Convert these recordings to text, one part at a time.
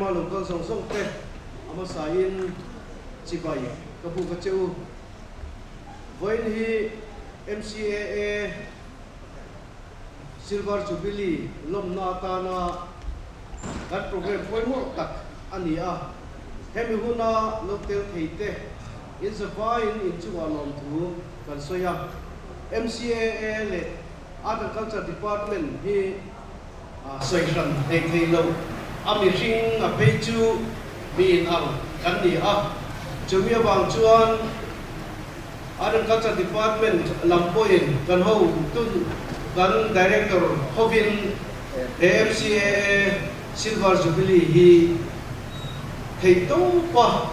A lo kal zawng zawng te a hmasain chibai ka buk a che u. Vawiin hi MCAA Silver Jubilee lawmna atana kan programme pawimawh tak a ni a. Hemi huna lo tel thei te in zavaiin inchungah lawmthu kan sawi a. MCAA leh Art and Culture Department hi sawi hran thei thei lo. A mihring a phei chu mi in ang kan ni a, chumi avang chuan Art and Culture Department lam pawhin kan ho tun kan Director hovin he MCAA Silver Jubilee hi theih tawpa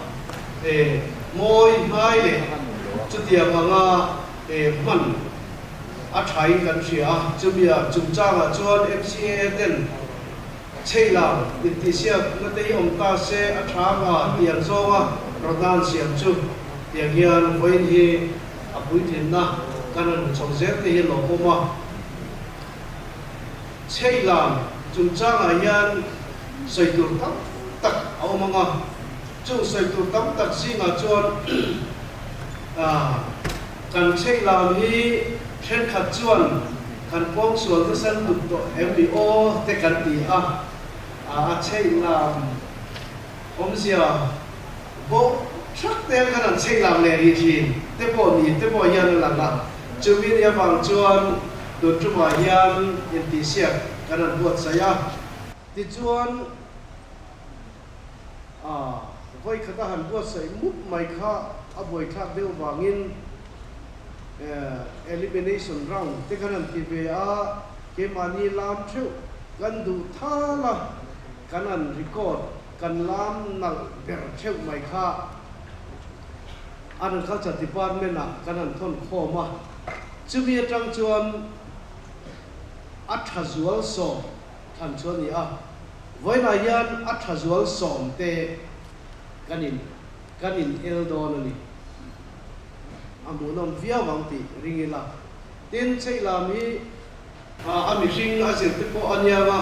mawi hnai leh chutiang anga hman a thain kan hria a, chumia chungchangah chuan MCAA ten chheilam intihsiakna te hi awm ta se a tha nga tiang zawnga rawtnan siam chu tiang hian vawiin hi a puitlinna kan han hmu chho zel te hi lawmawm a. Chheilam chungchangah hian sawi tur tam tak a awm ang a, chung sawi tur tam tak zingah chuan Kan chheih lam hi thenkhat chuan kan pawngsual nasa lutuk tawh em ni aw te kan ti a, a chheih lam awmzia bawk thak te khan an chheih lam leh rih thin te pawh ni te pawh hian a lang a, chumi ni avang chuan tun tumah hian intihsiak kan han buatsaih a. Tichuan. A, vawikhat a han buatsaih mup mai kha a buaithlak deuh vangin elimination round te khan han ti ve a, keimahni lam theuh kan duh thal a, kan han record kan lam nalh ber theuh mai kha Art and Culture Department ah kan han thawn khawm a, chumi atang chuan a tha zual sawm thlan chu a ni a, vawiinah hian a tha zual sawmte kan in kan in el dawn a ni. A hmuhnawm viau ang tih ring ila. Tin, Chheihlam hi a mihring a zir te pawh a nia nga,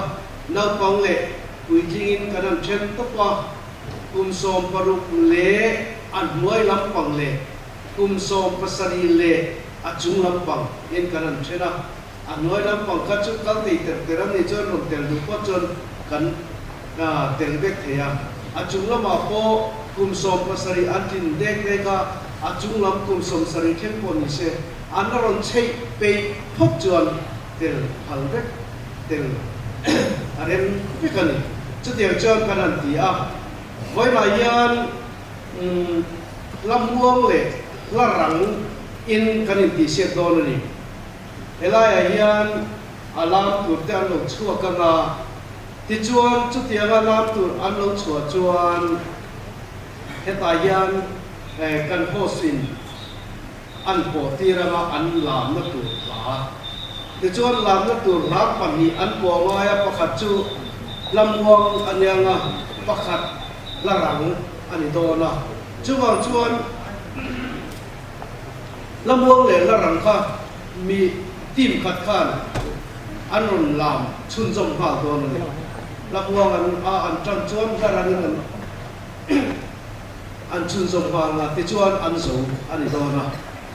naupang leh puitlingin kan han then tawp a, kum 16 leh a hnuai lampang leh kum 17 leh a chung lampang in kan han then a. A hnuai lampang kha chu kal thei ter ter a nih chuan rawn tel duh pawh chuan kan tel vek thei a. A chung lamah pawh kum 17 an tlin dek dek a, a chung lam kum 70 thleng pawh ni se an la rawn chheih peih phawt chuan tel phal vek tel a rem vek a ni. Chutiang chuan kan han ti a, vawiinah hian hla muang leh hla rang in kan intihsiak dawn a ni. Helaiah hian a lam tur te an lo chhuak ang a, tichuan chutianga lam tur an lo chhuah chuan hetah hian kan host in an pawh tir ang a, an lamna tur hla. Tichuan lamna tur hla pahnih an pawh ngai a, pakhat chu hla muang a nia ang a, pakhat hla rang a ni dawn a. Chuvang chuan. La muang leh la rang kha mi team khat khan an rawn lam chhunzawm nghal dawn a ni. La muang an a an tan chuan la rangin an an chhunzawm nghal a, tichuan an zo a ni dawn a.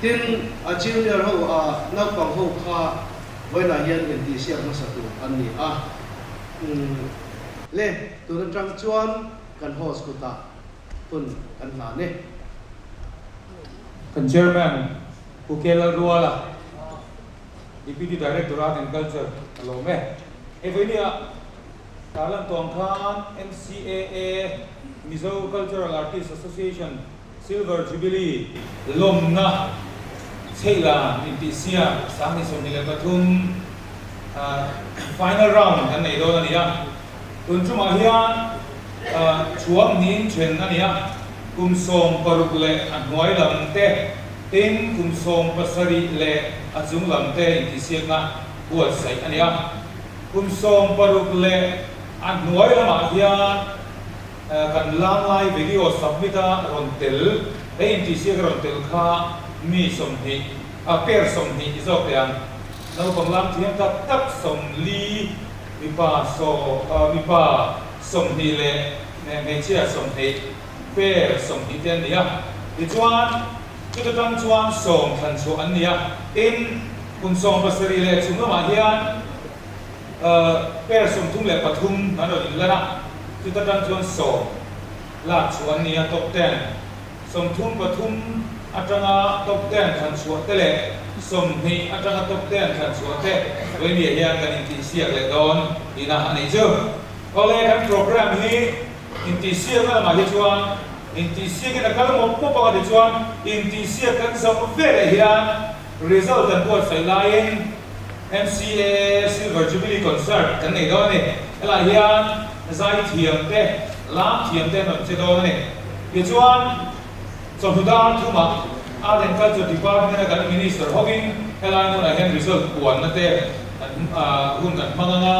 Tin, a junior ho a naupang ho kha vawiinah hian intihsiak hmasa tur an ni a. Le, tun atang chuan kan host kutah hun kan hlan e. Kan Chairman Pu K Lalruala, Deputy Director Art and Culture a lawm e. Hei vawinia tarlan tawng khan MCAA, Mizo Cultural Artists Association, Silver Jubilee lawmna chheihlan intihsiak 2023 final round kan nei dawn a ni a. Tun tumah hian Thuam niin then a ni a, kum 16 leh a hnuai lam te, tin kum 17 leh a chung lam te intihsiakna buatsaih a ni a. Kum 16 leh a hnuai lamah hian kan langlai video submit a rawn tel, he intihsiak a rawn tel kha mi 20, pair 20 zawk teh ang, naupang lam thiam tak tak 40, mipa mipa. hmeichhia 20 pair 20 te an ni a. Tichuan, chuta tang chuan 10 thlan chhuah an ni a. Tin, kum 17 leh chung lamah hian pair 33 an rawn inlan a, chuta tang chuan 10 lak chhuah an ni a, top ten. 33 atanga top ten thlan chhuah te leh 20 atanga top ten thlan chhuah te Vawimia hian kan intihsiak leh dawn tihna a nih chu. Awle kan program hi intihsiakna lamah hi chuan intihsiakin a kal mawp mawp ang a tichuan intihsiak kan zawh veleh hian result an buatsaih laiin MCAA Silver Jubilee Concert kan nei dawn a ni. Helaiah hian zai thiam te, lam thiam te an rawn che dawn a ni. Tichuan, chawhnu dar thumah Art and Culture Department-a kan Minister hovin helai hmunah hian result puanna te an hun an hmang ang a,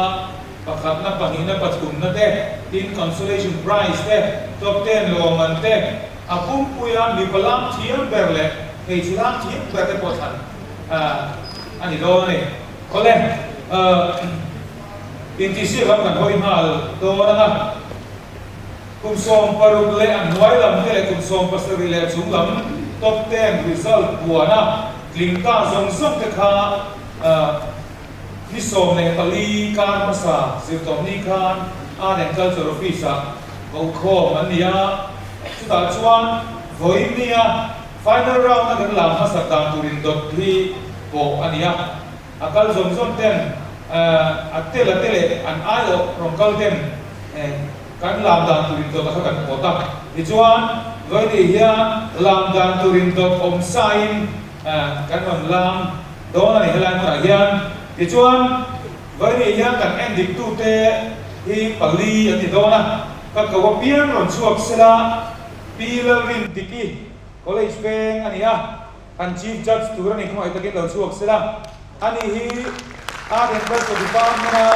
pakhatna, pahnihna, pathumna te, tin consolation prize te, top ten lawmman te, a pumpuia mipa lam thiam ber leh hmeichhe lam thiam ber te pawh thlan a ni dawn a ni. Awle, intihsiak lam kan hawi nghal dawn ang a. Kum 16 leh a hnuai lam te leh kum 17 leh a chung lam top ten result puana tling ta zawng zawng te kha ni 14 kar hmasa zirtawpni khan Art and Culture Office ah kokhawm an ni a, chutah chuan vawinia final round a kan lam hmasak dan tur indawt hi pawh a ni a, a kal zawng zawng ten a tel a te leh an aiawh rawn kal ten Kan lam dan tur indawt a kha kan pawt a, tichuan Vawini hian lam dan tur indawt awm sain kan rawn lam dawn a ni helai hmunah hian. Tichuan Vawini hian kan en dik tute hi pali an ni dawn a, ka ko apiang rawn chhuak sela Pi Lalrindiki College veng a ni a. Kan Chief Judge tur a ni khawngaih takin lo chhuak sela, ani hi Art and Culture Department-a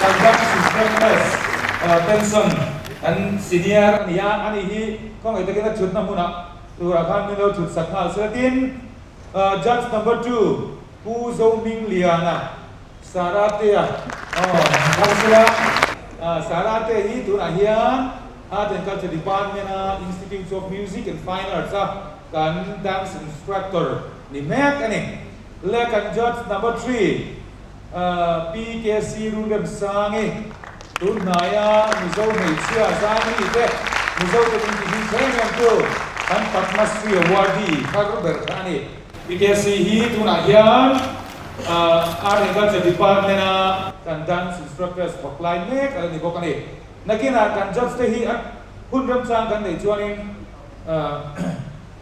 kan Dance Instructors pension kan senior a ni a, ani hi khawngaih takin a thutna hmunah turah khan min lo thut sak nghal sela. Tin, Judge number two Pu Zohmingliana Saratea aw nghal sela, Saratea hi tunah hian Art and Culture Department-a Institute of Music and Fine Arts-a Kan dance instructor ni mek a ni. Le kan judge number three PKC Ruremsangi tun hnaia Mizo hmeichhia zaimi te Mizo te min ti him em em tu kan Padma Shri awardee thar ber kha a ni. PKC hi tunah hian Art and Culture Department a kan dance instructors thawk lai mek a la ni bawk a ni. Nakinah kan judge te hi a hun remchang kan neih chuanin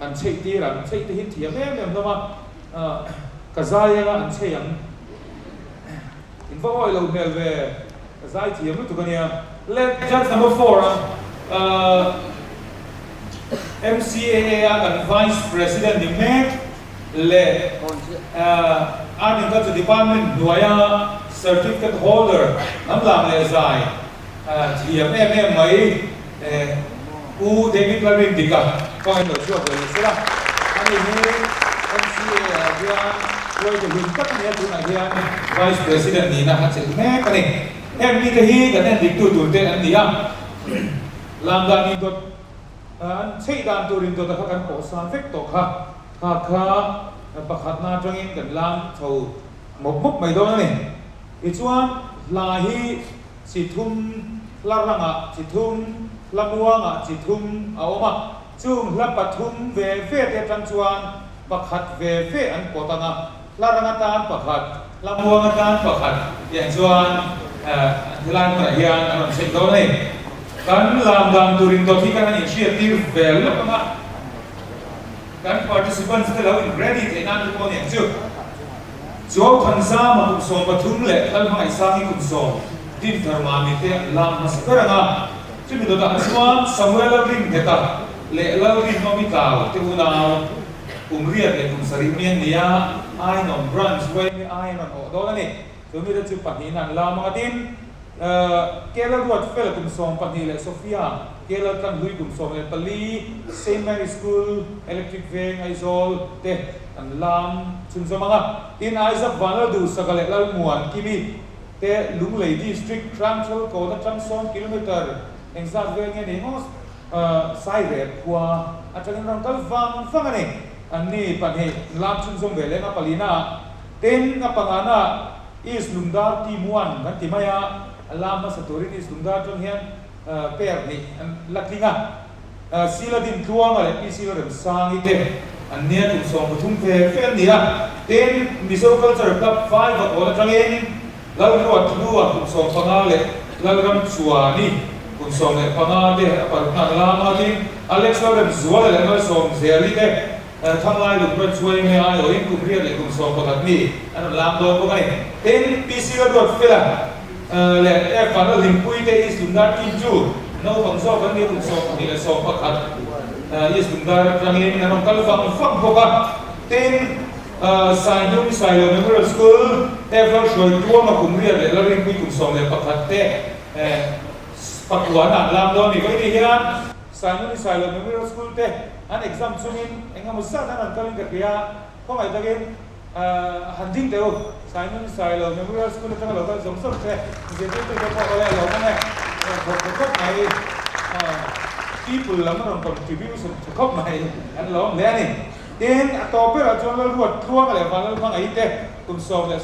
An chheih tir ang, chheih te hi thiam em em hlawm a, ka zai anga an chheih ang. In va awi lo hmel ve, ka zai thiam lutuk a nia. Let judge number four a MCAA a kan vice president ni mek leh Art and Culture Department hnuaia certificate holder hnamlam leh zai thiam em em mai Pu David Lalrindika kawngin lo chhuak ve leh sela, ani hi MCA ah hian hruaitu hlun tak a ni a, tunah hian Vice President nihna a chelh mek a ni. Heng mite hi kan en diktu tur te an ni a, lam dan indawt an chheih dan tur indawt a kha kan pawh san vek tawh kha, kha kha pakhatna atangin kan lam chho mawp mawp mai dawn a ni. Tichuan hla hi Chi thum hla rangah chi thum, hla muangah chi thum a awm a. Chung hla pathum ve ve te atang chuan pakhat ve ve an pawt ang a, hla rang atan pakhat, hla muang atan pakhat tiang chuan helai hmunah hian an rawn chheih dawn a ni. Kan lam dan tur indawt hi kan han inhriattir ve lawk ang a, kan participants te lo in ready theih nan te pawh a ni ang chu. Chuau Thanzama kum 13 leh Lalhmangaihsangi kum 10 Dinthar Mami te an lam hmasa ber ang a, chumi dawtah chuan Samuel Lalringheta leh Lalrinmami Tlau te unau kum 8 leh kum 7 mi an ni a, Ainawm Branch YMA an rawn awh dawn a ni. Chumi te chu pahnihna an lam ang a, tin, Kela Ruatfel kum 12 leh Sophia Kela Tlanhlui kum 14, Saint Mary School, Electric Veng, Aizawl te an lam chhunzawm ang a. Tin, Isaac Vanlalduhsaka leh Lalmuan Kimi te Lunglei District Hrangchal kawn atang 10 kilometre. Engzat vel nge ni maw Sairep khua atangin rawn kal vang vang a ni. Anni pahnih lam chhunzawm ve leng a palina ah ten a pangana ah East Lungdar team one kan ti mai a, a lam hmasa turin East Lungdar atang hian pair hnih an la tling a. Sila Dintluanga leh Pi Sila Remsangi te an nia kum 13 ve ve an ni a. Tin, Mizo Culture Club 5 a kawl atangin Lalruat Hlua kum 15 leh Lalram Chuani kum 15 te a paruk hnan lam a. Tin, Alex Lalremzuala leh Malsawmzeli te Thanglai Lungran Chuai nge aiawhin kum 8 leh kum 11 mi an rawn lam dawn bawk a ni. Tin, Pi Sila Ruat Fela leh F Vanlal Hlimpui te East Lungdar team chu naupang zawk an ni a, kum 20 leh 11 East Lungdar atangin an rawn kal vang vang bawk a. Tin, Saihnum Sailo Memorial School F Lalhruai Tuama kum 8 leh Lalrinpui kum 11 te pakuana an lam dawn a ni. Vawiin hian Saihnum Sailo Memorial School te an exam chungin eng emaw zat an rawn kalin ka hria a, khawngaih takin han ding teh u. Saihnum Sailo Memorial School atanga lo kal zawng zawng te zirtirtu te pawh awle a lo awm e, rawn thawk tha khawp mai. People lam a rawn contribution tha khawp mai an lo awm hle a ni. Tin, a tawp berah chuan Lalruat Tluanga leh Vanlalhmangaih te kum 11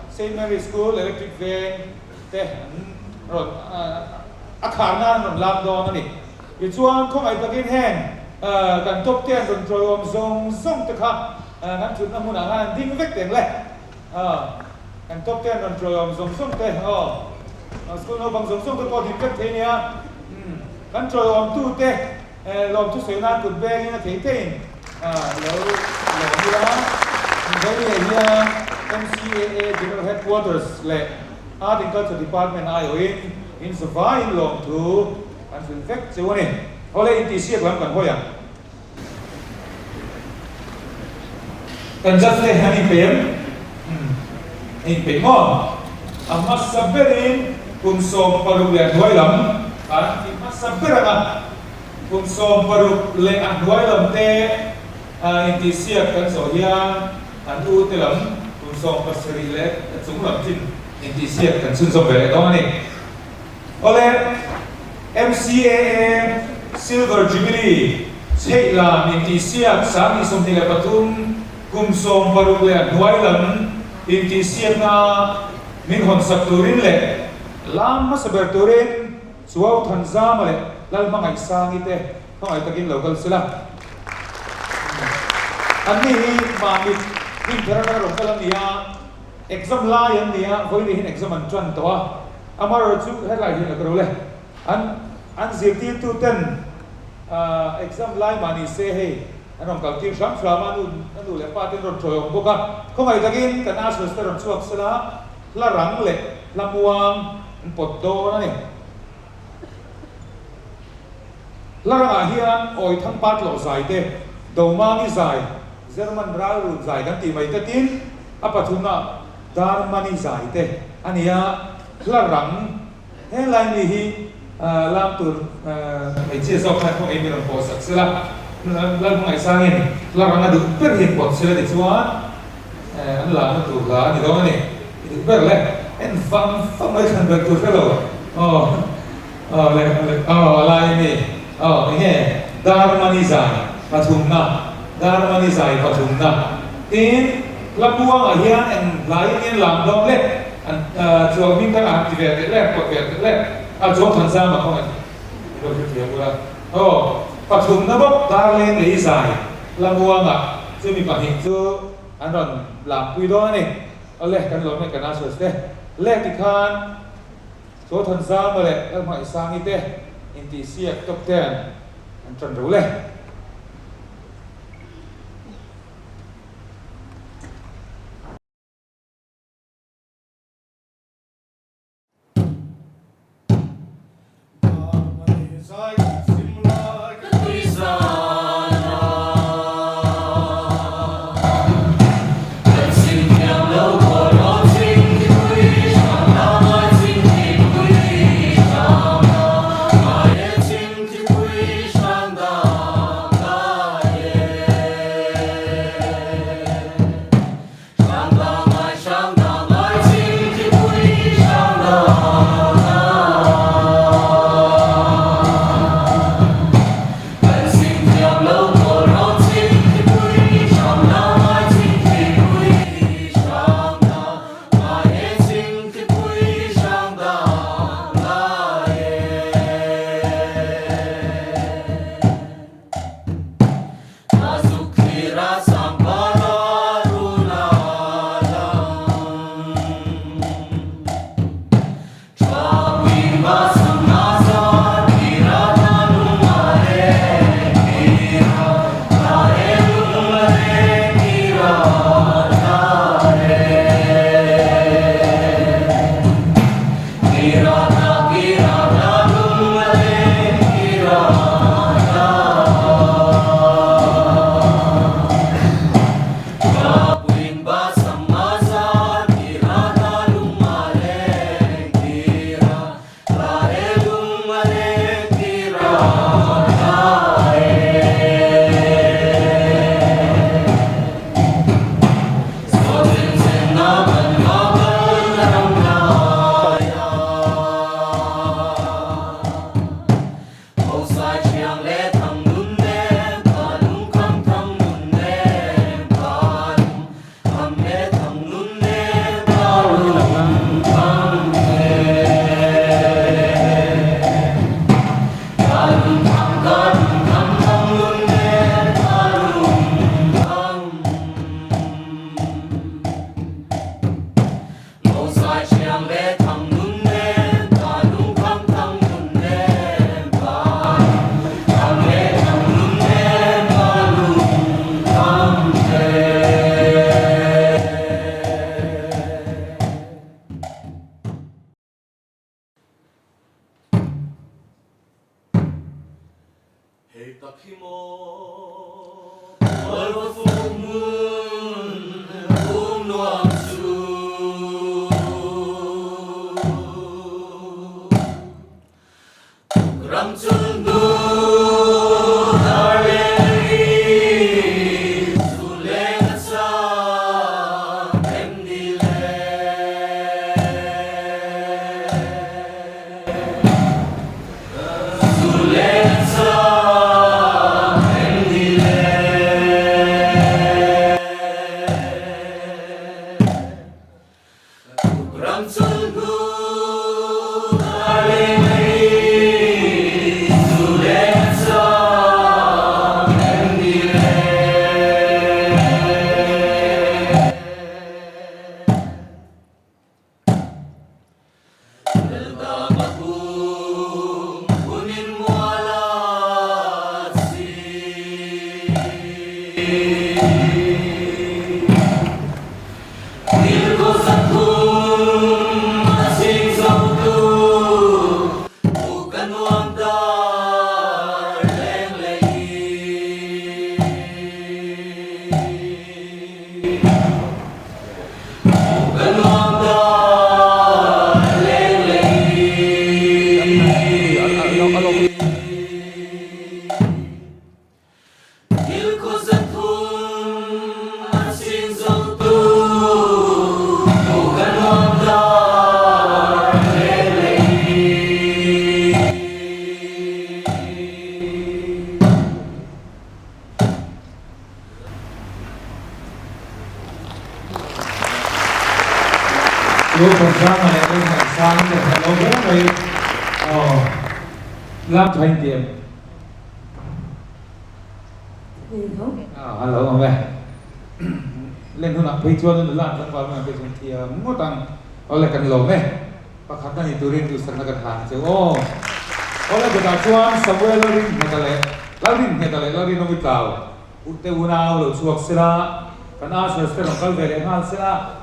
Saint Mary School Electric Veng te an rawn a khar nan an rawn lam dawn a ni. Tichuan, khawngaih takin heng kan top te an rawn ṭawiawm zawng zawng te kha kan ṭhutna hmunah khan an ding vek teng le. Kan top te an rawn ṭawiawm zawng zawng te aw school naupang zawng zawng te pawh ding vek thei nia. Kan ṭawiawmtu te lawmthu sawi nan kut bengin a thei theiin lo lawm ila. Vawiin hian MCAA General Headquarters leh Art and Culture Department aiawhin in zavaiin lawmthu Kan hrilh vek cheu a ni. Awle intihsiak lam kan hawi ang. Kan judge te an inpeih em? Umm, a inpeih maw? A hmasa berin kum 16 leh a hnuai lam kan ti hmasa ber ang a. Kum 16 leh a hnuai lam te intihsiak kan zawh hian an u te lam kum 17 leh a chung lam chin intihsiak kan chhunzawm ve leh dawn a ni. Awle, MCAA Silver Jubilee chheih lam intihsiak 2023 kum 16 leh a hnuai lam intihsiakna min hawnsak turin leh lam hmasa ber turin Chuau Thanzama leh Lalhmangaihsangi te khawngaih takin lo kal sela. Anni hi Mamit hmun thar atanga rawn kal an ni a. Exam lai an ni a, vawiin hian exam an tan tawh a, amaherawhchu chu helai hian a ka ro le. An an zirtirtu ten exam lai mah ni se hei an rawn kal tir hram hram a, nu a nu leh pa ten rawn tawi awm bawk a, khawngaih takin kan ushers te rawn chhuak sela hla rang leh hla muang an pawt dawn a ni. Hla rangah hian Awithang pa tlawh zai te, Domangi zai, German ral run zai kan tih mai te tin a pathumna Darmani zai te a ni a, hla rang helai mi hi lam tur hmeichhia zawk khan khaw eng i rawn pawh sak sela, Lalhmangaihsangin hla rang a duh ber hi pawt sela tichuan an lamna tur hla a ni dawn a ni. I duh ber le en fang fang mai thlan ber tur hre lo aw aw le aw a lai a mi aw enge Darmani zai pathumna Darmani zai pathumna tin hla muangah hian eng hlaiin nge an lam dawn le an chuang hming kha an ti ve teh le an pawt ve teh le a chuang than zam a khawngaih min lo hrethiam ula aw pathumna bawk Darleng lei zai hla muangah chumi pahnih chu an rawn lampui dawn a ni. Awle, kan lawm e kan ushers te leh tikhan Chawthanzama leh Lalhmangaihsangi te intihsiak top ten an tan ro le. Hei tak hi maw Khualva fuk hmun um nuam chu. Ram chul hnu dar leng ri zun leng a chak em ni le. Lu Thansanga leh Lu Thansanga te kha lo ber mai aw lam tha in ti em? A lo awm e. Len hunah phei chuan an nula an tlangval hunah phei chuan thiam ngawt ang. Awle kan lawm e. Pakhatna ni turin duhsakna kan hlan cheu aw. Awle dawtah chuan Samuel Lalringheta leh Lalringheta leh Lalrinawmi Tlau Ute unau lo chhuak sela, kan ushers te rawn kal ve leh nghal sela.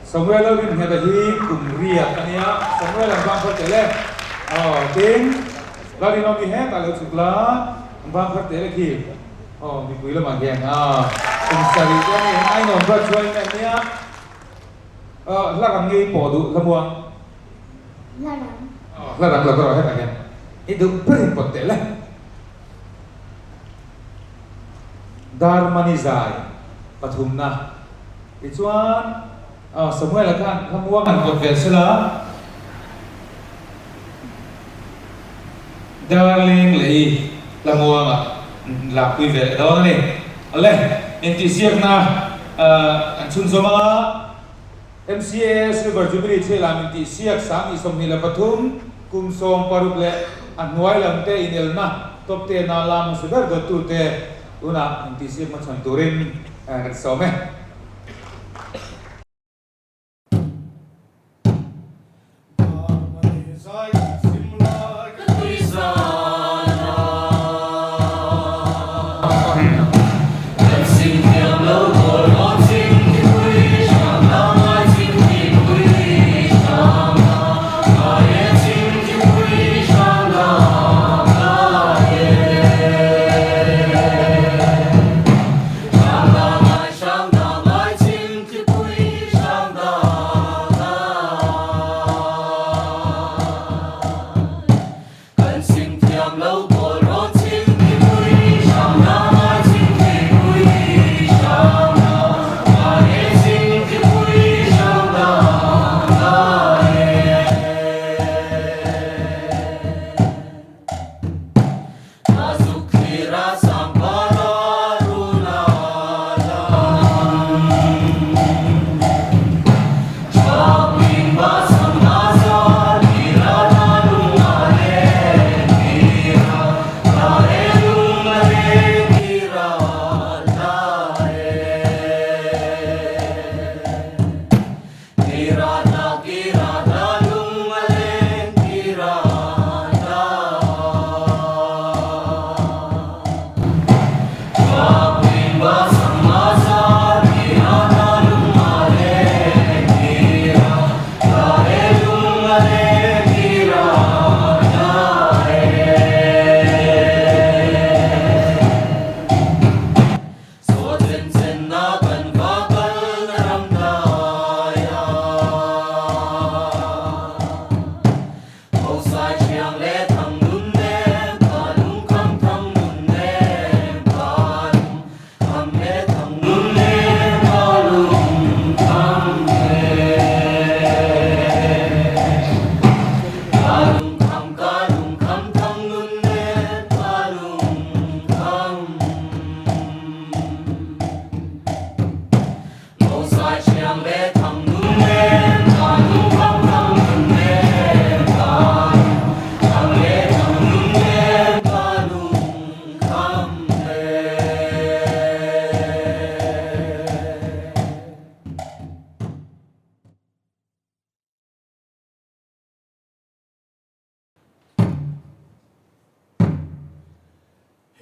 Samuel Lalringheta hi kum riat a nia, Samuel an vang phar tel e. Aw tin, Lalrinawmi hetah lo chhuk la, an vang phar tel e khi. Aw mipui lamah hian a kum sarih te a ni, a inawm ruat chuan in a nia. Aw hla rang ngei pawh duh hla muang. Hla rang. Aw hla rang lo ka rawh hetah hian i duh ber in pawt tel e. Darmani zai pathumna tichuan aw Samuela khan hla muang an pawt ve sela Darling leh i hla muangah lakpui ve leh dawn a ni. Awle, intihsiakna an chhunzawm anga MCA Silver Jubilee chhiahlam intihsiak 2023 kum 16 leh a hnuai lam te inelna top ten a lam hmasa ber dawttute tunah intihsiak hmachhawn turin kan sawm e.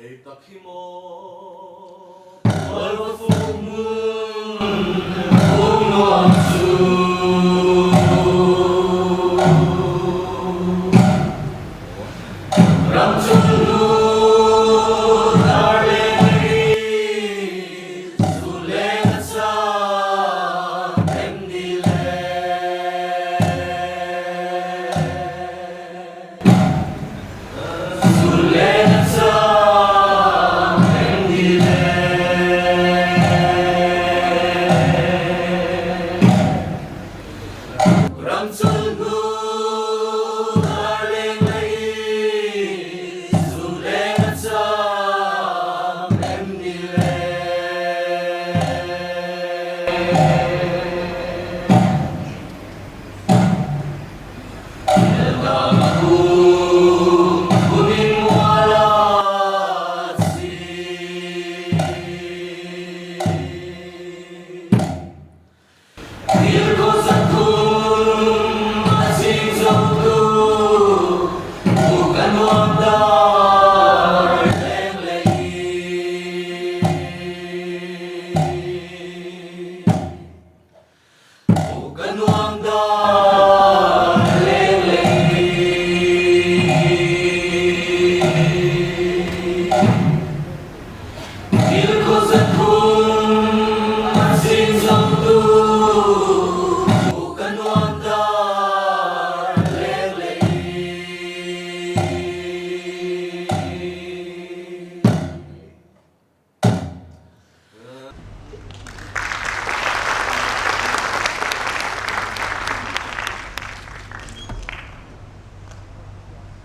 Hei tak hi maw Khualva fuk hmun buk nuam chu. Ram chung hnu dar leng lei zu leng a chang em ni le.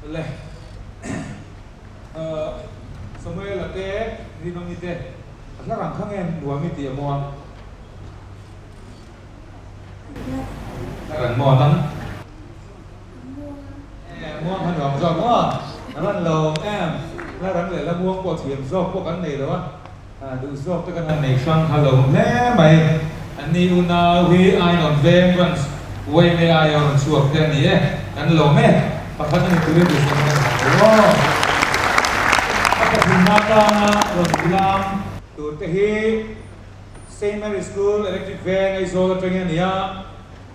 Le Samuel-a te Rinawmi te a hla rang kha nge nuam i tih a maw a? Hla rang maw nang? Muang kha nuam zawk maw? A rawn lo em? Hla rang leh hla muang pawh thiam zawk pawh kan nei lo a, duh zawk te kan han nei hrang kha lo hle mai. Anni unau hi Ainawn Veng Branch YMA aia rawn chhuak te a ni e, kan lawm e. Pakhat a ni turin duhsakna kan hlan lo aw. A pathumna atanga rawn lam tur te hi Saint Mary School Electric Veng Aizawl atangin a ni a.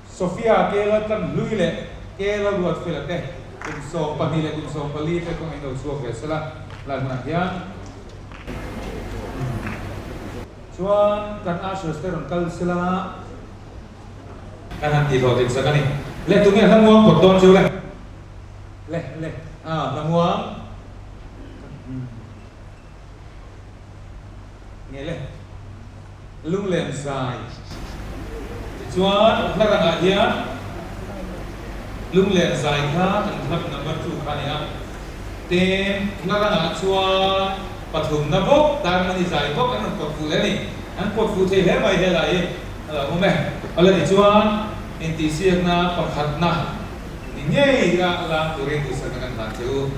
Sophia Kela tan hlui leh Kela Ruatfela te kum 12 leh kum 14 te kawng in lo chhuak ve sela lai hmunah hian chuan kan ushers te rawn kal sela kan han tih hlawhtlin sak a ni. Le tunge hla muang pawt dawn chu le? Le le a hla muang Nge le? Lunglen zai. Tichuan hla rangah hian lunglen zai kha kan hla number 2 kha a ni a. Tin, hla rangah chuan pathumna bawk Darmani zai bawk an rawn pawt fuh leh a ni. An pawt fuh thei hle mai helai hi a lo awm e. Awle tichuan intihsiakna pakhatna ni ngei a lang turin duhsakna kan hlan che u.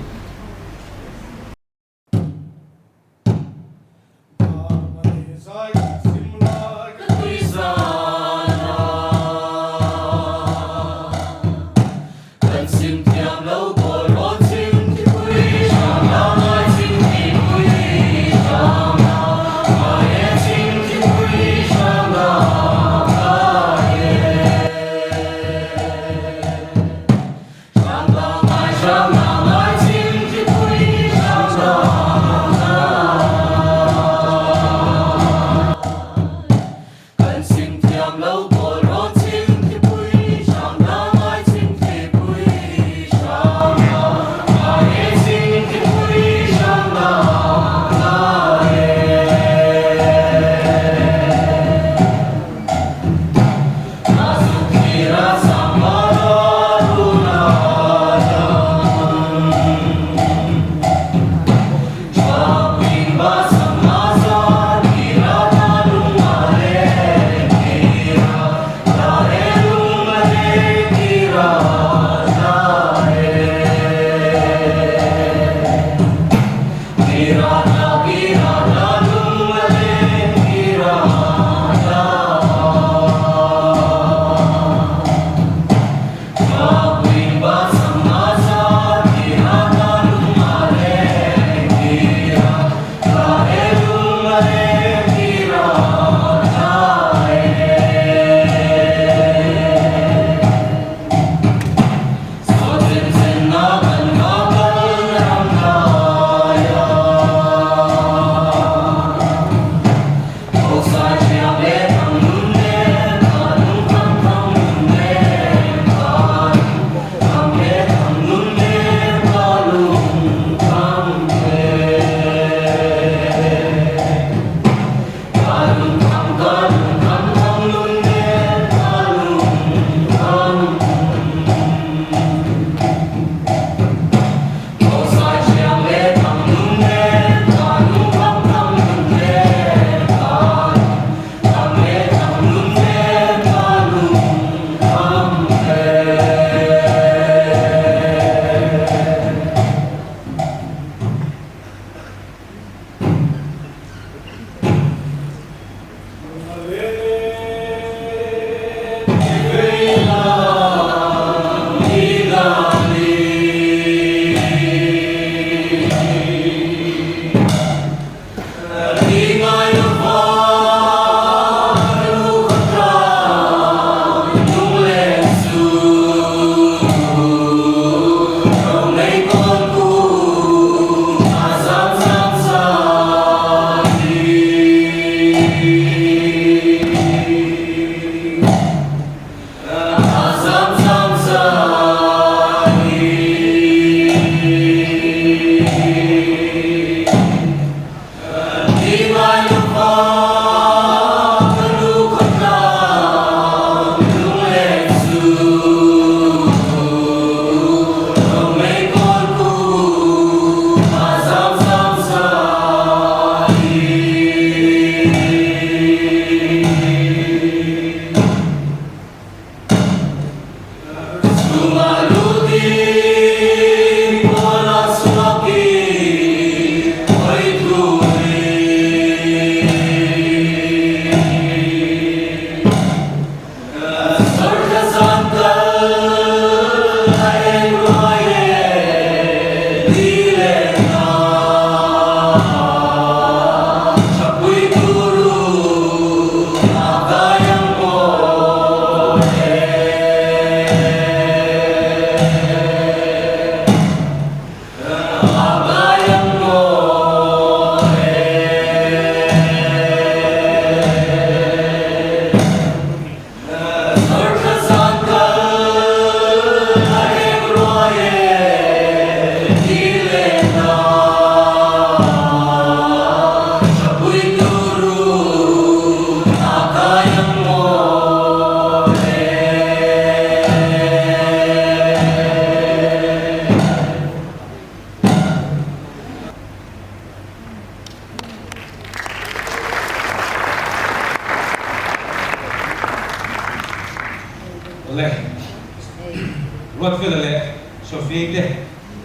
Ruatfela leh Sophie te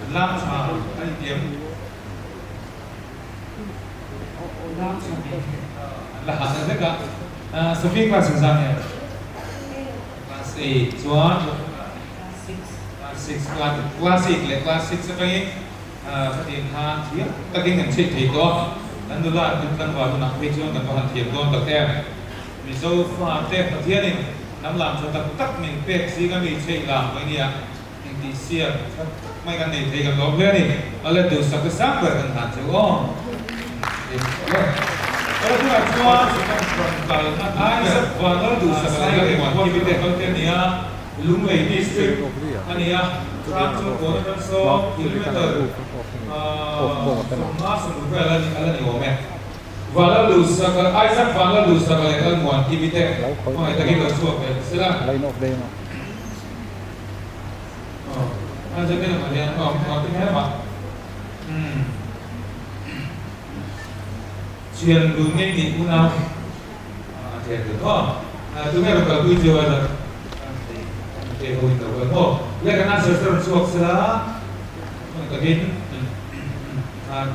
an lam tha an intiam. An la hah vek a. Sophie class engzah nge? Class 8 chuan Class 6 class 8 leh class 6 atangin khatiang khan thiam takin kan chheih thei tawh a. Kan nula kan tlangval hunah phei chuan kan va han thiam dawn tak em. Mizo fate Pathianin hnam lam tha tak tak min pek zinga mi chheih lam mai nia. Engtih siam tha tak mai kan nei thei kan lawm hle a ni. A let duhsak te sang ber kan hlan cheu aw. Kala tunah chuan kalna Isaac Vanlal duhsak a lo muan kim te kal te a ni a, Lunglei District a ni a, Tlang chung kawn atang sawn kilometer 50 sawmruk vel a la ni awm e. Vanlal duhsak Isaac Vanlal duhsak a leh Lal muan kim te hmangaih takin lo chhuak ve sela. Thian dun ngei nih unau thian dun aw tunge rawn kalpui chu a zat te ho in lo kal maw le kan answer te rawn chhuak sela hmun takin khan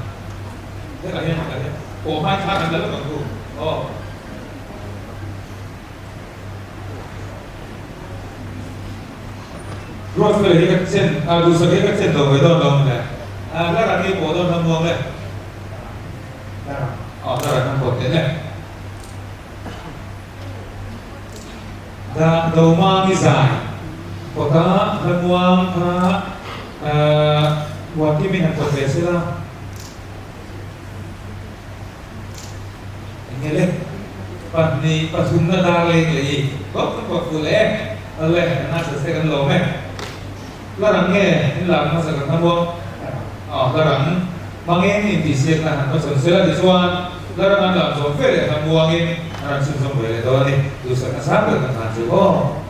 hetah hian hetah hian pawh hmai thla kan la lawk ang u aw. Ruatfela hi ka chen, ah duhsak hi ka chen lo ve dawn lo maw le? Ah hla rang hi pawh dawn hla muang le. Aw hla rang an pawh teh le. Da do mang i zai kawta hla muang kha ah Muankim in han pawt ve sela. Enge le? Pahnih pathumna dar leng leh i kawp kan kawp fuh leh e. Awle, kan answer se kan lawm e. Hla rang nge in lak hmasa kan hla muang? Aw, hla rang hmangin intihsiakna han hmachhawn sela tichuan hla rang an lam zawm fe leh hla muangin a rawn chhunzawm ve leh dawn a ni. Duhsakna sang ber kan hlan chu aw.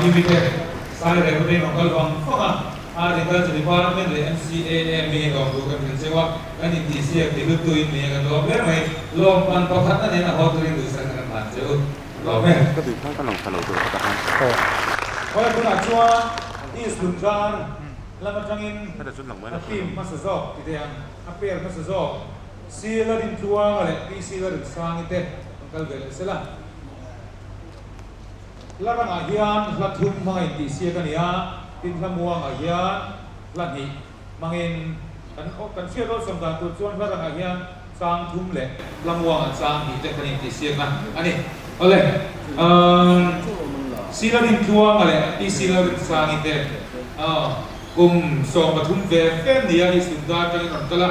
TV te Sairek veng rawn kal vang vang a, Art and Culture Department leh MCAA mi lawmtu kan hrilh cheu a, kan intihsiak ti hlut tuin mi kan lawm hle mai. Lawmpan pakhatna nen a haw turin duhsakna kan hlan cheu. Lawm e. Ka duh khan ka lang tha lo tur kha ta khan. Khawi hunah chuan East Lungzar lam atangin a team hmasa zawk ti thei ang, a pair hmasa zawk Sila Rintluanga leh PC Lalrinsangi te an kal ve leh sela. Hla rangah hian hla thum hmanga intihsiak a ni a, tin hla muangah hian hla hnih hmangin kan kan hriat awlsam dan tur chuan hla rangah hian chang thum leh hla muangah chang hnih te kan intihsiakna a ni. Awle, umm Sila Rintluanga leh PC Lalrinsangi te kum 13 ve ve nia i sundar atangin rawn kal a,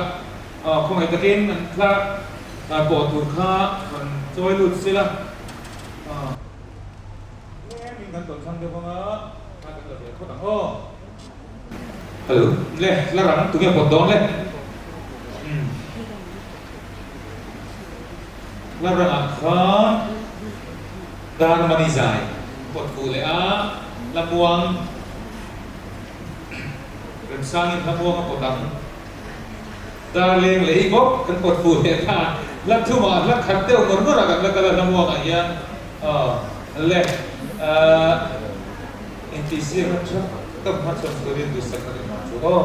khawngaih takin an hla pawh tur kha rawn chawi lut sela. Tlemin kan tawn chang deuh ang a, kha kan la ve phawt ang aw. Hello, le, la rang tunge pawt dawn le? Umm. La rangah khan Darmani zai pawt fuh leh a, la muang Remsangin hla muang a pawt ang. Darleng lei bawk kan pawt fuh leh ta, hla thumah hla khat deuh ngawr ngawrah kan la kal a, hla muangah hian le intihsiakna tha tak hmachhawn turin duhsakna kan hmang chu aw.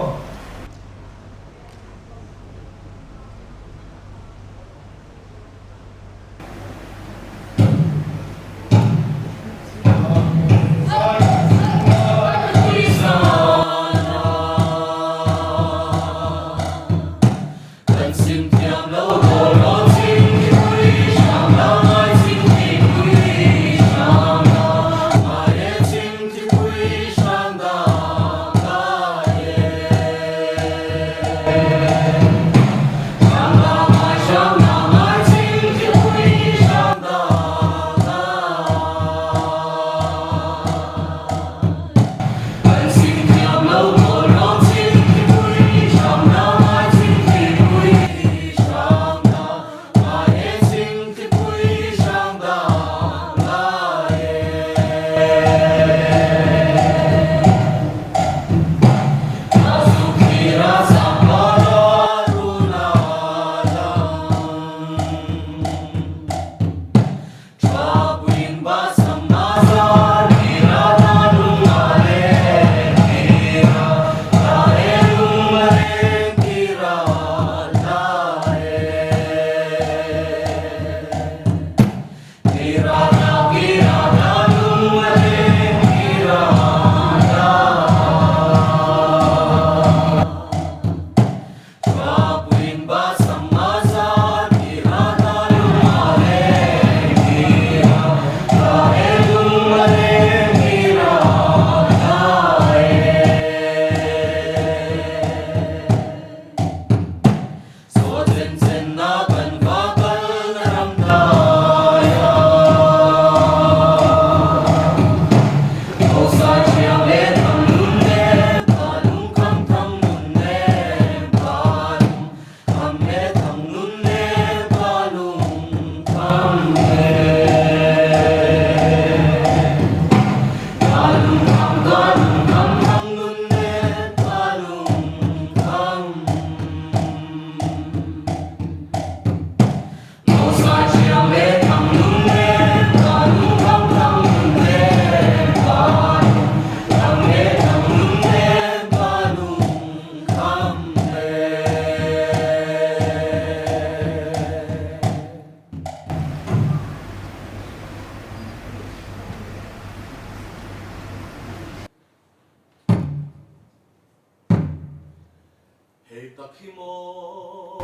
Hei tak hi maw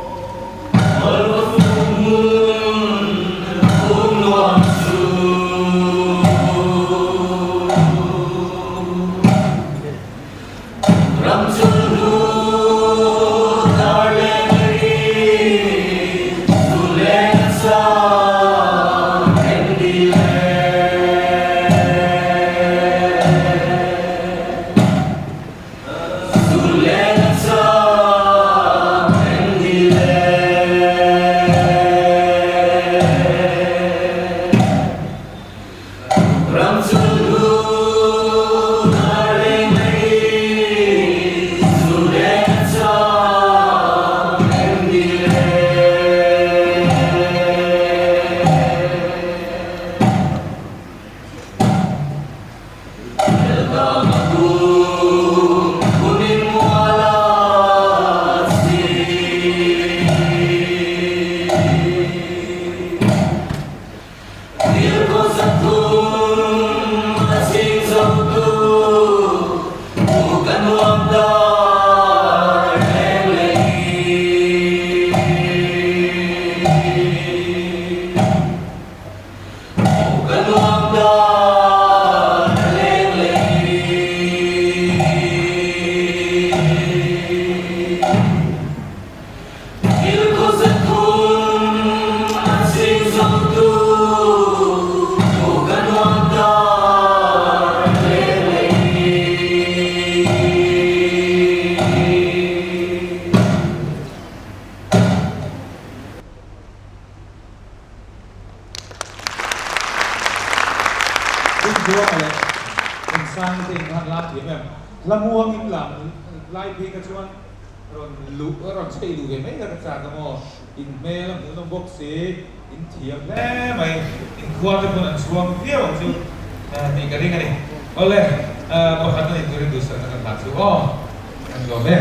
Malwa hmun hum nuam chu. Ram chung hnu dar leh mei zu leh nasa em ni le. Zu leh nasa em ni le. Rinzuanga leh Engsangi te in han lam thiam em? Hla muang in lam lai phei kha chuan rawn luh rawn chheih luh ve mai kha ka chak a maw? In hmel a hmuhnawm bawk si, in thiam hle mai, in khua te pawn an chhuang viau ang chu tih ka ring a ni. Awle, pakhat a ni turin duhsakna kan hlan chu aw, kan lawm e.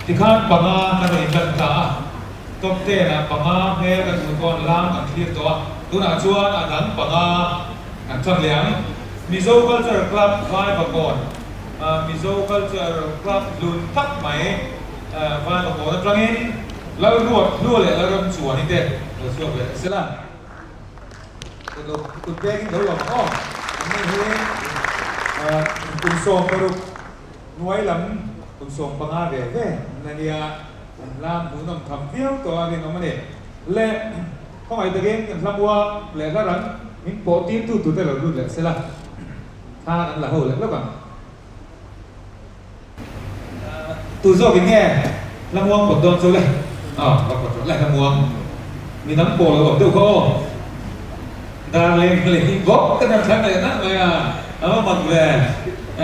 Tikhan panga kan rawn inlan ta a, top ten ah panga hmel kan hmuh tawn lam kan thlir tawh a, tunah chuan a dang panga kan ṭan leh ang. Mizo Culture Club Vaivakawn, Mizo Culture Club hlun tak mai Vaivakawn aṭangin Lalruat Hlua leh Lalramchuani te lo chhuak leh sela. Kut pengin lo lawm aw. Anni hi kum 16. Hnuai lam kum 15 ve ve an la nia, an hla hmuhnawm tham viau tawh a rinawm a ni. Le khawngaih takin kan hla muang leh hla rang min pawh tir tu tute lo lut leh sela, thla kan la ho leh lawk ang. Tu zawkin nge hla muang pawt dawn chu le? Aw, va pawt rawh le hla muang. Midang pawh lo awm deuh kha aw. Darleng leh bawk ka nam thlang leh nak mai a, a va mak ve.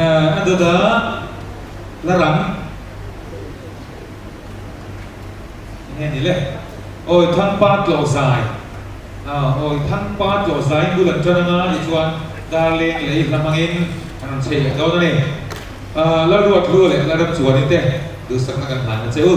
A dawt a, la rang. Enge ni le? Awi Thangpa tlawh zai. Awi Thangpa tlawh zai in bul an tan anga tichuan Darleng leh i hla hmangin an rawn chei leh dawn a ni. Lalruat Lu leh Lalramchuani te duhsakna kan hlan a che u.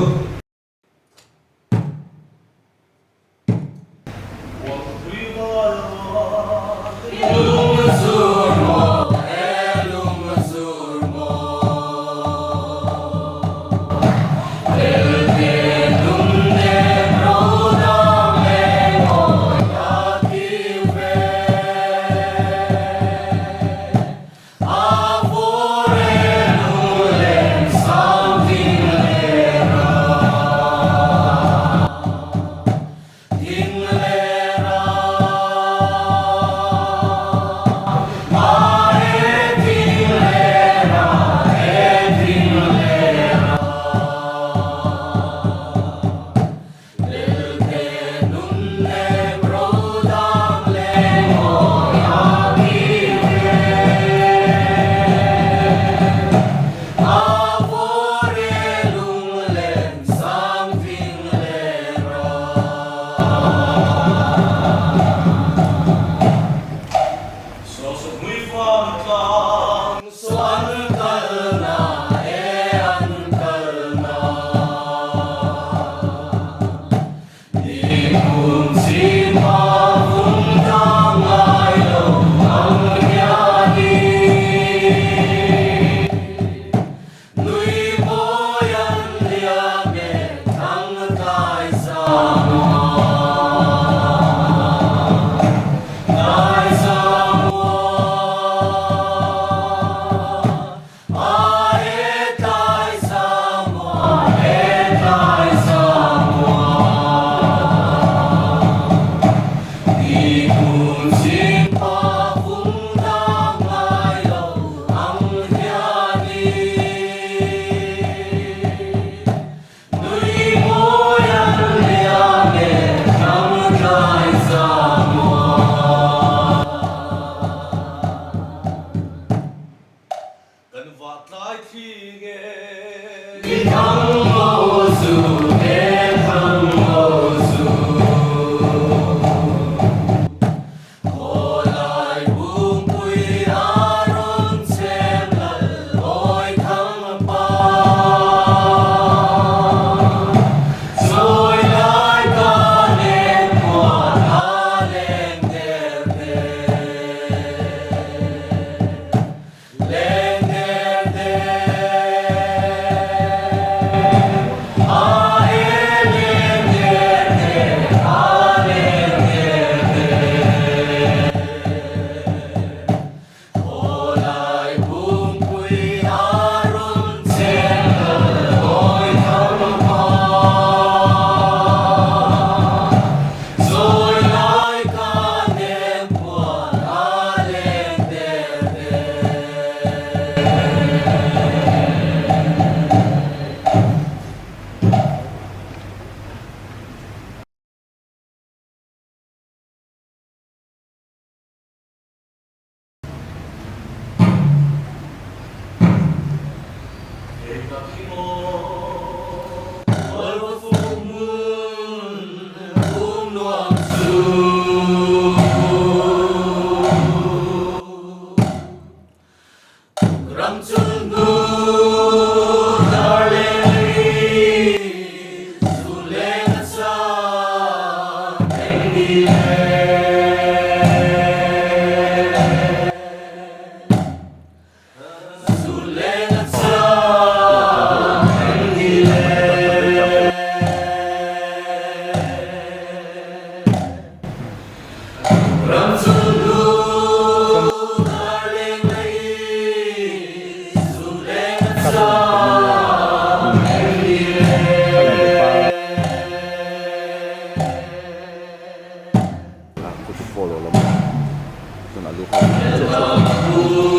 chuan alu ho chu a chhuak a ni.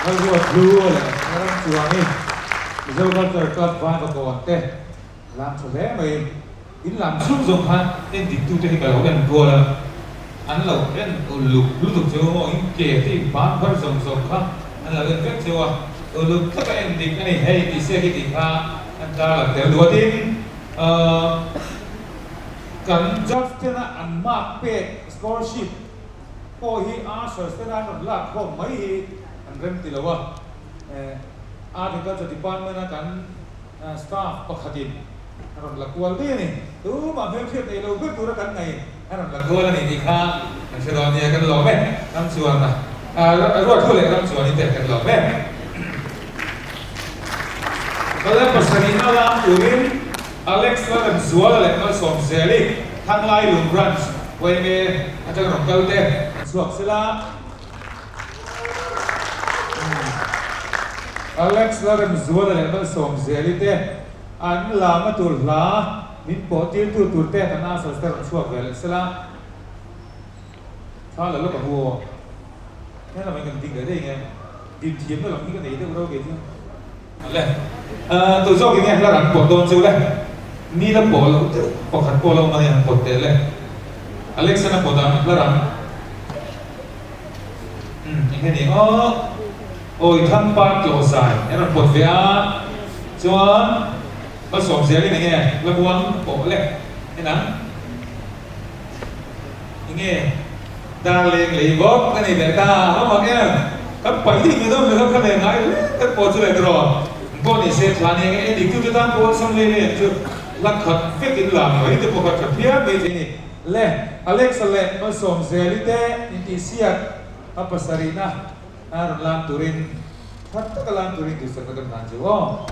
Lalruat Hlu leh Ram Chuangi Mizo Culture Club Vaivakawn te lam tha hle mai. In lam chhung zawng khan en dik tute hi ka lo en kual a, an lo en uluk lutuk cheu maw, in ke te in ban phar zawng zawng kha an lo en vek cheu a, uluk taka en dik a ni hei tih se khi tih kha an tar lang tel duh a tin kan judge tena an mark pek score sheet pawh hi ushers tena an rawn lak khawm mai hi an rem ti lo a, Art and Culture Department a kan Staff pakhatin a rawn la kual daih a ni. Tumah hmelhriat nei lo ber tura kan ngaih a rawn la kual a ni tih kha kan hre dawn nia, kan lawm e. Ram chuan a ruat thu leh ram chuan i te kan lawm e. Kala pasarihna lam turin Alex Lalremzuala leh Malsawmzeli Thanglailung Branch yma atanga rawn kal te an chhuak sela. Alex Lalremzuala leh Malsawmzeli te an lama tur hla min pawh tirtu tur te kan answers te rawn chhuak ve leh sela. Thla la lawk a hu aw. He lamah hian kan ding leh daih nge? Din thiamna lam hi ka nei deuh rau ve chu. Le, tu zawk in nge hla an pawt dawn chu le? Ni la pawh loh deuh pakhat pawh lo awm a ni an pawt teh le. Alex-an a pawt ang hla rang. Umm eng nge ni aw Awi Thangpa tlawh zai an rawn pawt ve a chuan Malsawm zelin eng nge la buang pawh le en ang eng nge Darleng lei bawk a ni leh ta a mak em kan paih ding ni dawn mizo kha leh ngai hle kan pawh chu leh tiraw pawh ni se thla ni eng nge dik tu chu tan pawh awlsam lei lei ang chu la khat vek in lam mai te pawh kha tha phian mai thei ni. Le, Alexa leh Malsawmzeli te intihsiak a pasarihna a rawn lam turin that taka lam turin duhsakna kan hlan cheu aw.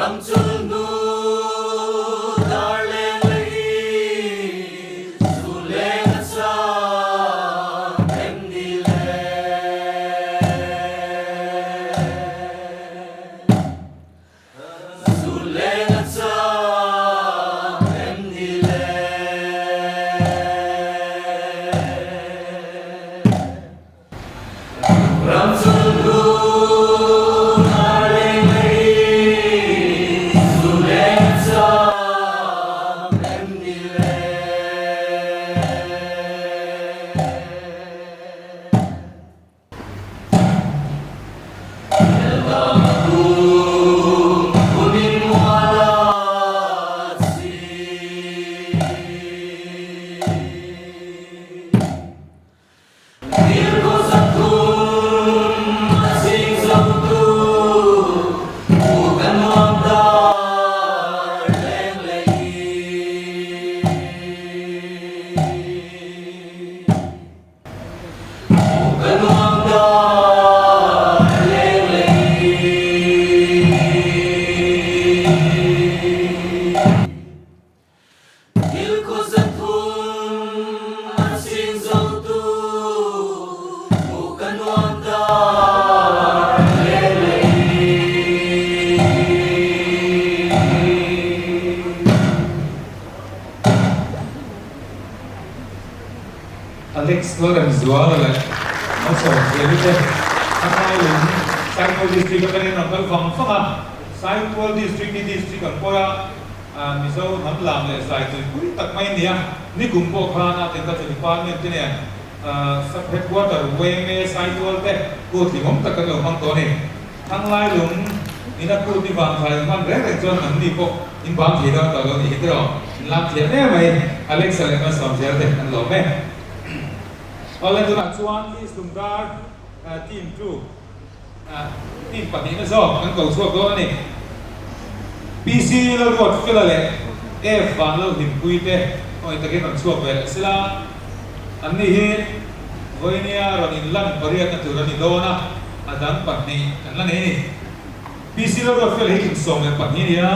Ram chulhnu dar leng leh i zun leng a chak em ni le? Zun leng a chak em ni le? Ram chulhnu dar leng leh i zun leng a chak em ni le? Alex Lalremzuala leh Malsawmthiami te a hmailung Saitual District atangin an kal vang vang a, Saitual District hi District an pawi a, Mizo hnam lam leh zai tuipui tak mai a ni a, nikum pawh khan a Agriculture Department te nen Sub Headquarter YMA Saitual te kut hlimawm tak kan lo hmang tawh a ni. Thanglailung ina kut i vang thlai hman reng reng chuan nangni pawh in bang thei dawn tawh lo nih hi tiraw? In lam thiam em mai, Alexa leh Malsawmzel te an lawm e. Awle tunah chuan East Lungdar team chu team pahnihna zawk kan ko chhuak dawn a ni. PC Lalruatfela leh F Vanlalhlimpui te awih takin rawn chhuak ve leh sela, anni hi Vawinia rawn inlan pariatna tur a ni dawn a, a dang pahnih kan la nei a ni. PC Lalruatfela hi kum 12 a ni a,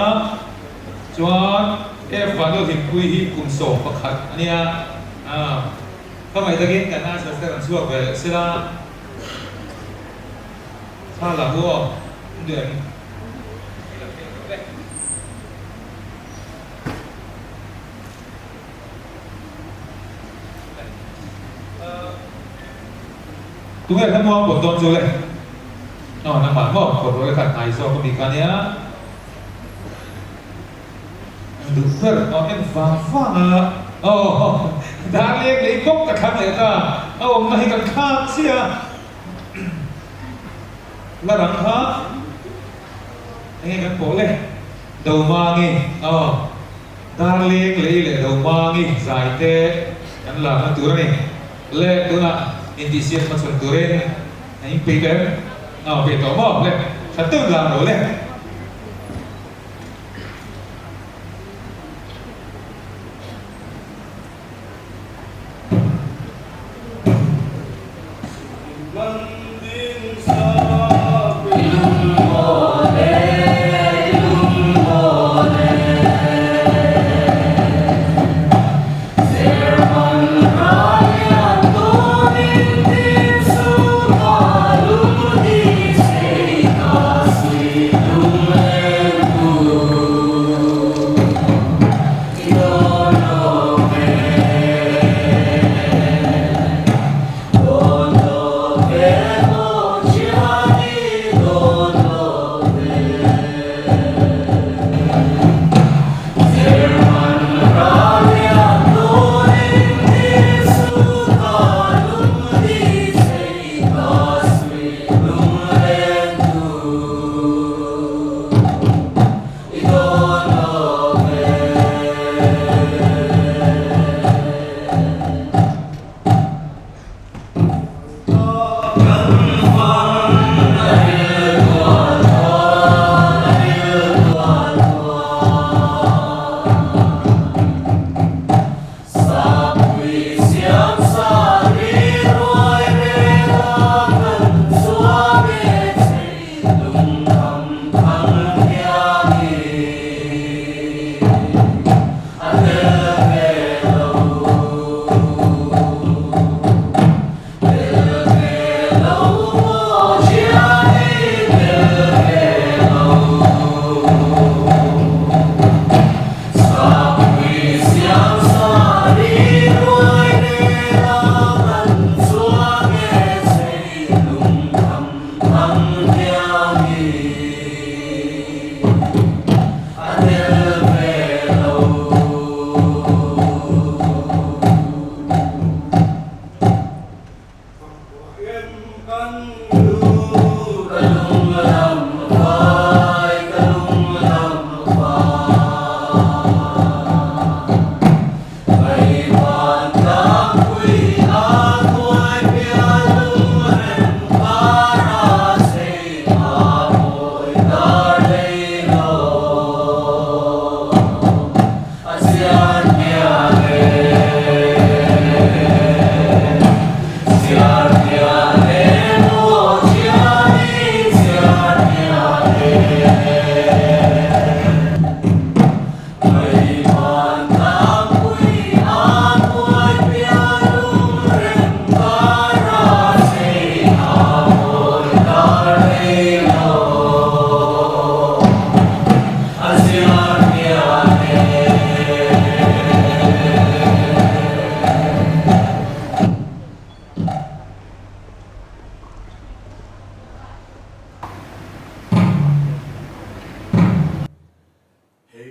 chuan F Vanlalhlimpui hi kum 11 a ni a. Hmangaih takin kan answers te rawn chhuak ve leh sela, thla la hu aw, in duh em? Tunge kha muang pawt dawn chu le? Aw nangmah maw pawt rawh le kha hnai zawk ami kha nia. Duh ber aw en vang vang a. Aw dar leng lei bawk ka thlang leh ta. A awmna hi kan thlak chiah a. La rang kha enge kan pawh le? Domangi aw. Darleng lei leh Domangi zai te kan larna tur a ni. Le tunah intihsiam hmachhawn turin a inpeih tawh em? Aw peih tawh maw? Le tha deuh lar lo le.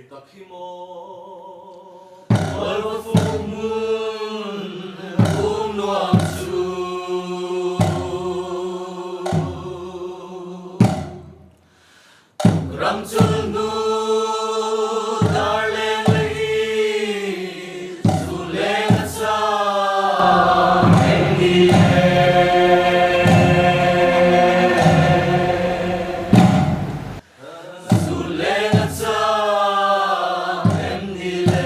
tak hi maw. Hualva fuk hmun um nuam chu. Ram chul hnu dar leng leh i zun leng a chang eng ni le. Zun leng a chang em ni le.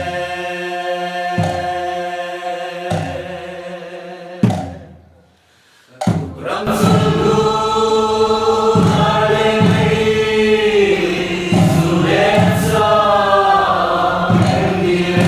Ram chul hnu dar leng leh i zun leng a chang em ni le.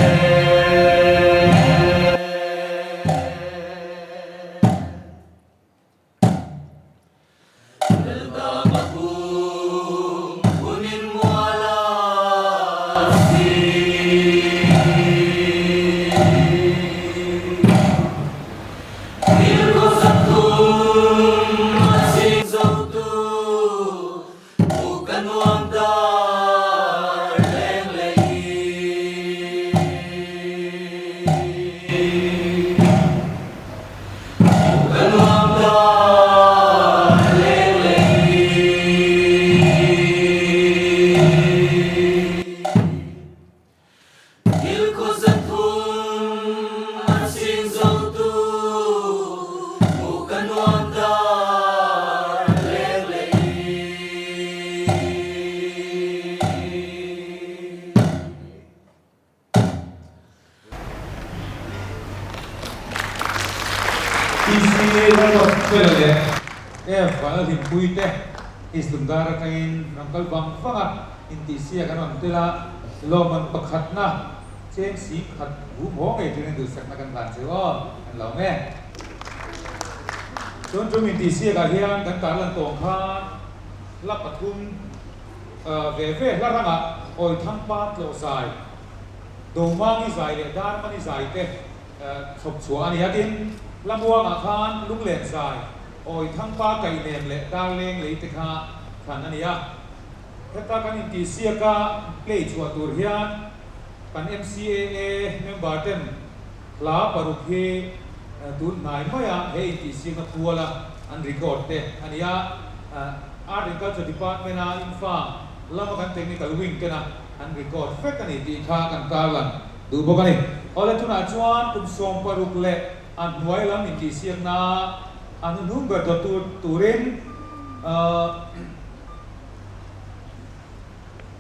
PC Lalruatfela leh F Vanlalhlimpuii te East Lungdar atangin rawn kal vang vang a, intihsiak an rawn tel a, lawmman pakhatna cheng sing khat hum haw ngei turin duhsakna kan hlan cheu aw, an lo awm e. Chuan tum intihsiakah hian kan tarlan tawng khan hla pathum ve ve hla rangah Awithangpa tlawh zai, Domangi zai leh Darmani zai te chhawp chhuah a ni a. Tin, Lamuangah khan Lunglen zai, Awithangpa kaihnem leh Darleng lei te kha thlan a ni a. Heta kan intihsiaka play chhuah tur hian kan MCAA member ten hla paruk hi tun hnai maia he intihsiakna puala an record te a ni a. Art and Culture Department-a infa lama kan technical wing tena an record vek a ni tih kha kan tarlan duh bawk a ni. Awle tunah chuan kum 16 leh a hnuai lam intihsiakna a hnuhnung ber dawt tur turin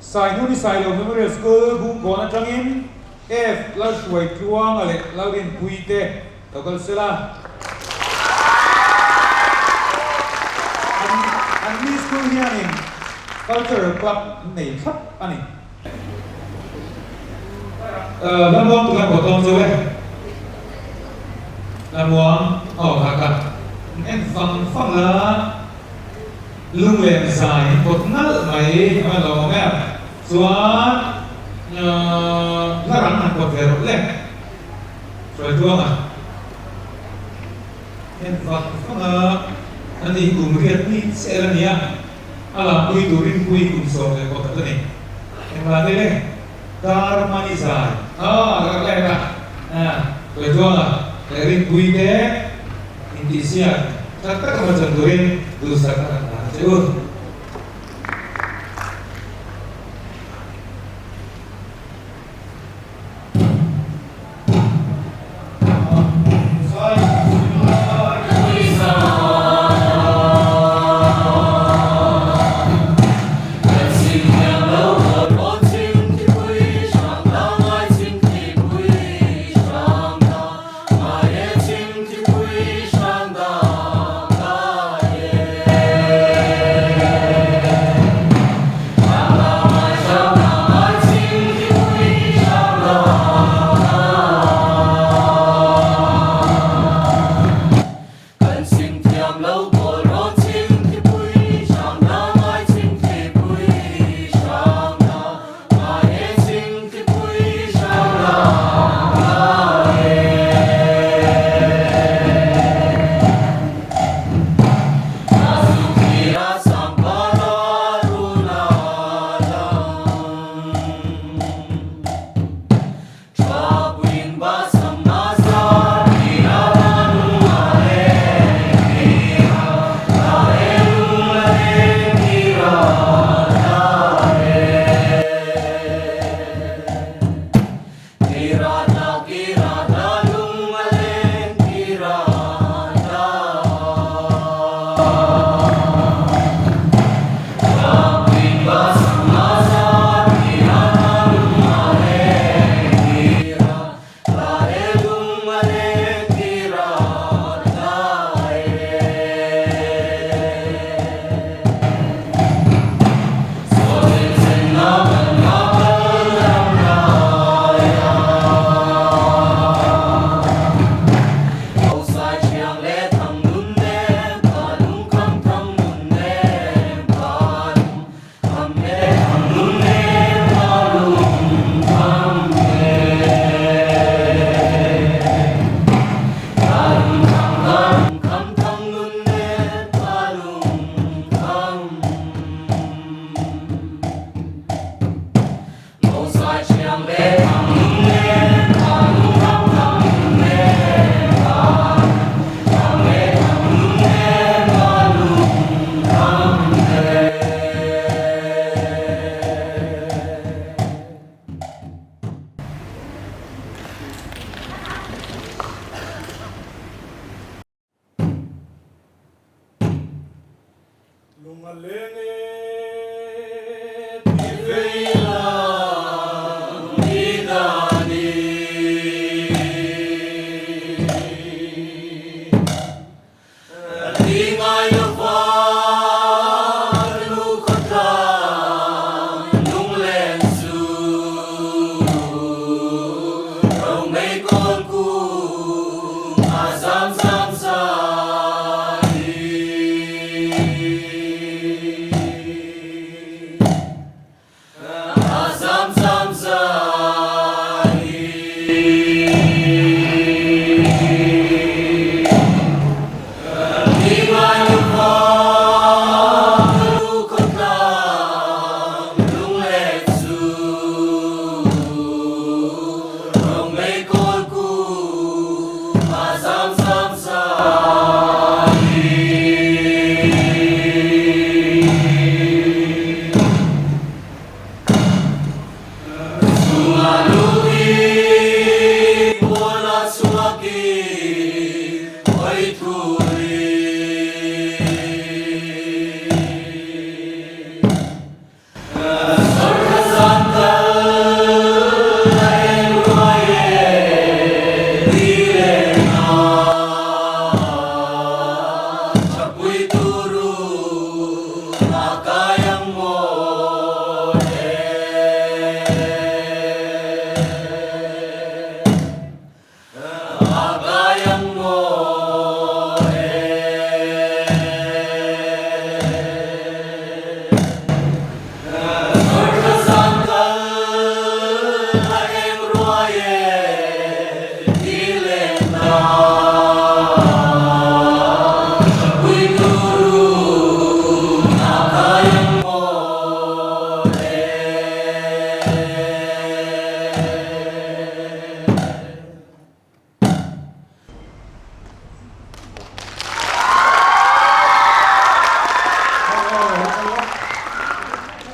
Sainuni Sailo Memorial School Bungkawn atangin F Lalhruai Tluanga leh Lalrinpuii te lo kal sela. An anni school hianin cultural club an nei thlap a ni. Lamuang tuna pawh tawng chu e. Lamuang aw kha ka en fang fang a, lunglen zai in pawt nalh mai a va lo awm em. Chuan hla rang han pawt ve rawh le. Hruaitluanga en vang vang a, a ni kum riat ni chiah a nia, a lampui turin pui kum 11 a ni. Engvang nge le? Dar mani zai a ka lek a, Hruaitluanga leh Rinpui te intihsiak tak tak a hmachhawn turin duhsak a kan hlan che u.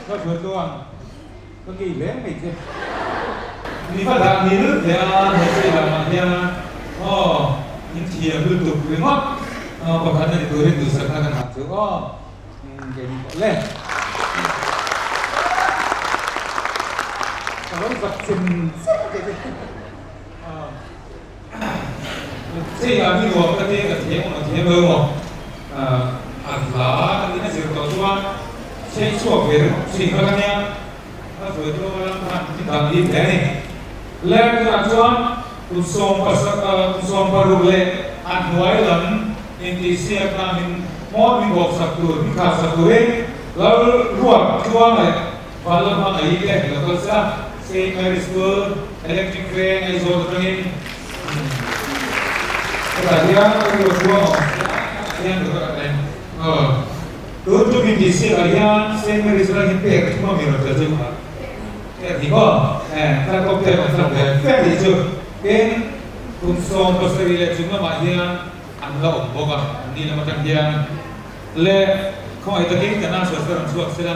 Ka hruai chuan ka ngei hle mai che. Mi va dah ni lut hle a, he chei lamah hian aw in thiam lutuk ringawt aw pakhat na ni turin duhsakna kan hah chu aw kei ni pawh le. Ka lo zak chem chem kei chu aw. Chei ah mi nuam ka te ka thiam awm a thiam lo maw? A hla kan in a zir tawh chuan chei chhuak ve ringawt thin kha ka nia, a hruai tu lam khan min dan bik hle a ni. Leng tunah chuan kum 16 leh a hnuai lam intihsiakna min hmawt min bawk sak tur, min khar sak turin Lal Ruat Tluang leh Vanlalhmang a i te lo kal se a, Saint Mary School, Electric Veng, Aizawl atangin hetah hian ka rilru a chhuang awm se a, hetah hian lo ka eng aw. Tun tum intihsiak ah hian Saint Mary's atang hian pek a thum a mi rawn tel chu a pek ni maw? Eh, thla kawp te rawn thlak ve fe tih chu. Tin, kum 17 leh chung lamah hian an la awm bawk a, an ni lam atang hian leh khawngaih takin kan answers te rawn chhuak sela.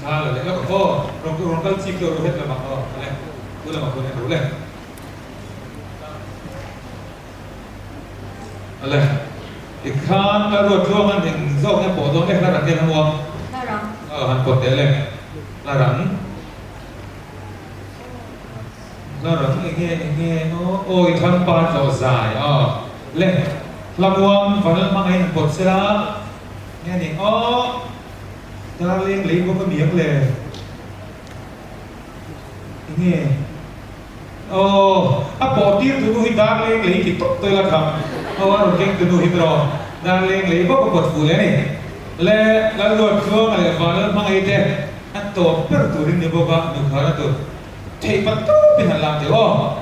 Thla la leh lawk aw, rawn rawn kal chik deuh ru het lamah aw, ale tu lamah pawh en ru le. Ale tikhan ka ruat tluang an eng zawk nge pawh dawn e hla rang hian a muang. Hla rang. Aw han pawt teh le, hla rang. Hla rang eng nge eng nge aw awi thangpa tlawh zai aw le hla muang vanal hmangaihin han pawt sela. Nge ni aw, darleng lei bawk a miang le. Enge aw, a pawh tir tu nu hi darleng lei ti tawp tawih la tha. Aw a rawn keng tu nu hi bro, darleng lei bawk a pawt fuh leh a ni. Le Lalruat Tluanga leh Vanlal Hmangaih te an tawp ber turin ni bawk a, nukhar a tur theih pat tawpin han lam teh aw.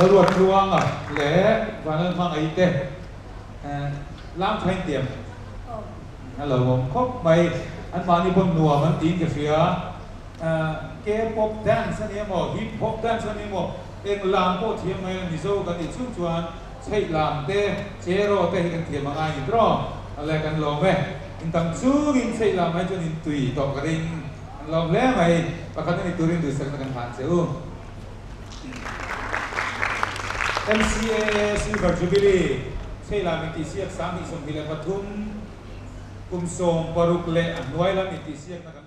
Lalruat Tluanga leh Vanlalhmangaih te lam thain tiam a lo awm khawp mai. Anmahni pawn nuam an tiin ka hria. K-pop dance a ni emaw, hip hop dance a ni emaw, eng lam pawh thiam mai la Mizo kan nih chung chuan chheih lam te, cheraw te hi kan thiam a ngai ni tawh. Awle kan lawm e. Intam chungin chheih lam mai chuan intui tawh ka ring. An lawm hle mai. Pakhat a ni turin duhsakna kan hlan che u. MCAA Silver Jubilee chheih lam intihsiak 2023 kum 16 leh a hnuai lam intihsiakna kan.